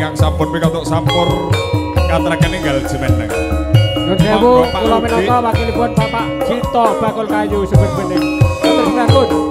ingkang sampun pikantuk sampur katrangan enggal jumeneng. Nuwun sewu kula minangka wakilipun Bapak Cito Bakul Kayu Sumber Bening. Matur nuwun.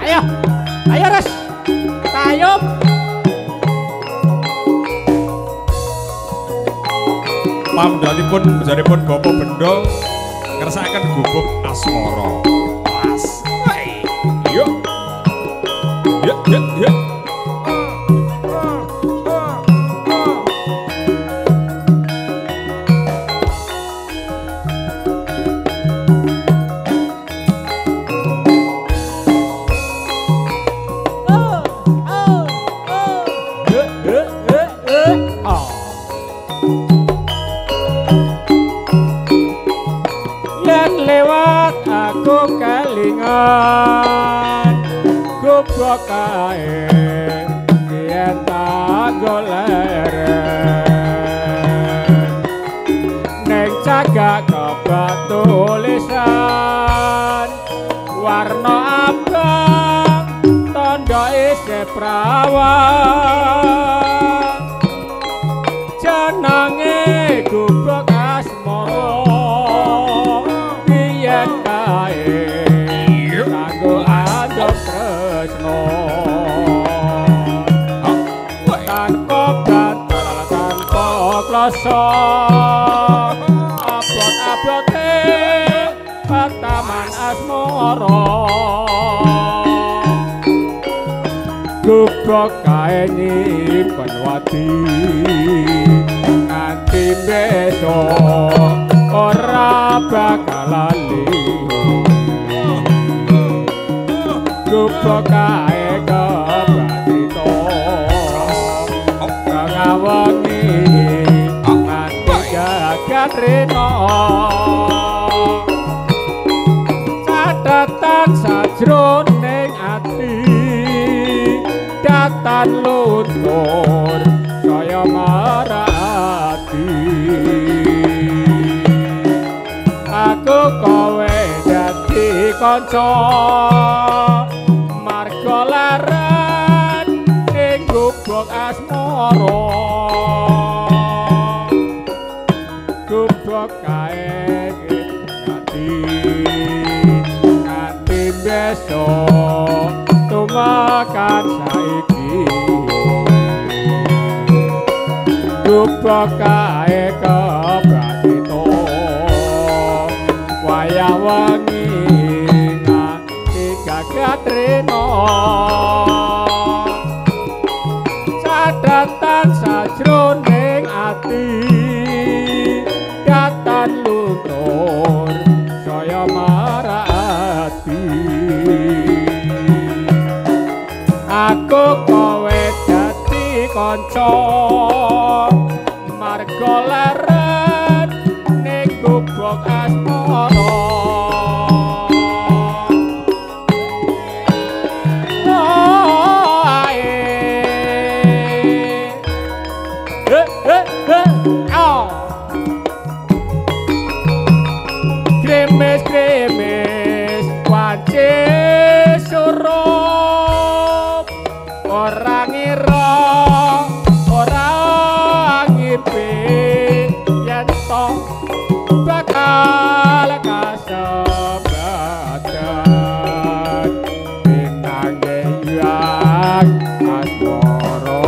Ayo, ayo Res, tayub. Pamdalipun bejanipun Bapak Bendo ngersakaken gubuk asmara. Pas. Yuk. Yuk, yuk, yuk. Jenenge gubuk asmara biyen kae kanggo andhop tresno. Gubok kae nyimpen wadi nganti besok ora bakal lali. Gubok kae kebatrito ngawengi nganti jagat rena. Catatan sajroning ati datan luntur saya marati. Aku kowe dadi kanca marga leren ing gubuk asmara. Gubuk kae ati nganti besok tumakan saiki. Gubuk kae kebatito wayah wengi nganti gagat rena. Catatan sajroning ati datan luntur saya marati. Aku kowe dadi kanca marga leren ning gubuk asmara. Kremes-kremes wanci surup ora ngira ora ngimpi yen to bakal kasebatan pinanggih asmara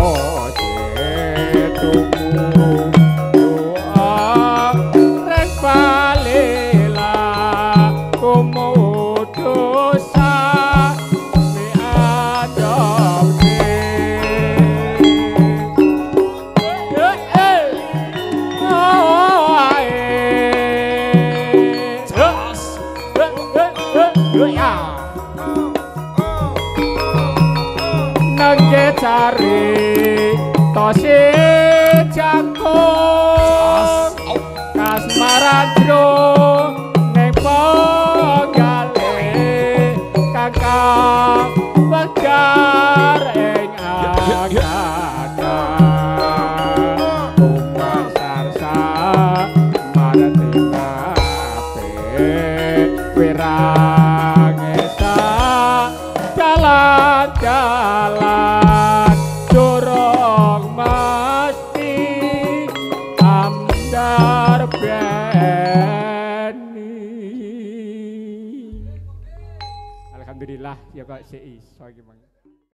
cetumu doa reng balela dosa miadopte. Nengge cari tosi jangkung kasmaran jro ning penggale kakang wegar ing agata. Kumasarsa marti kabeh wirang esa jalan-jalan durung mesti amdar beni. Alhamdulillah ya kok sik iso iki, Mang.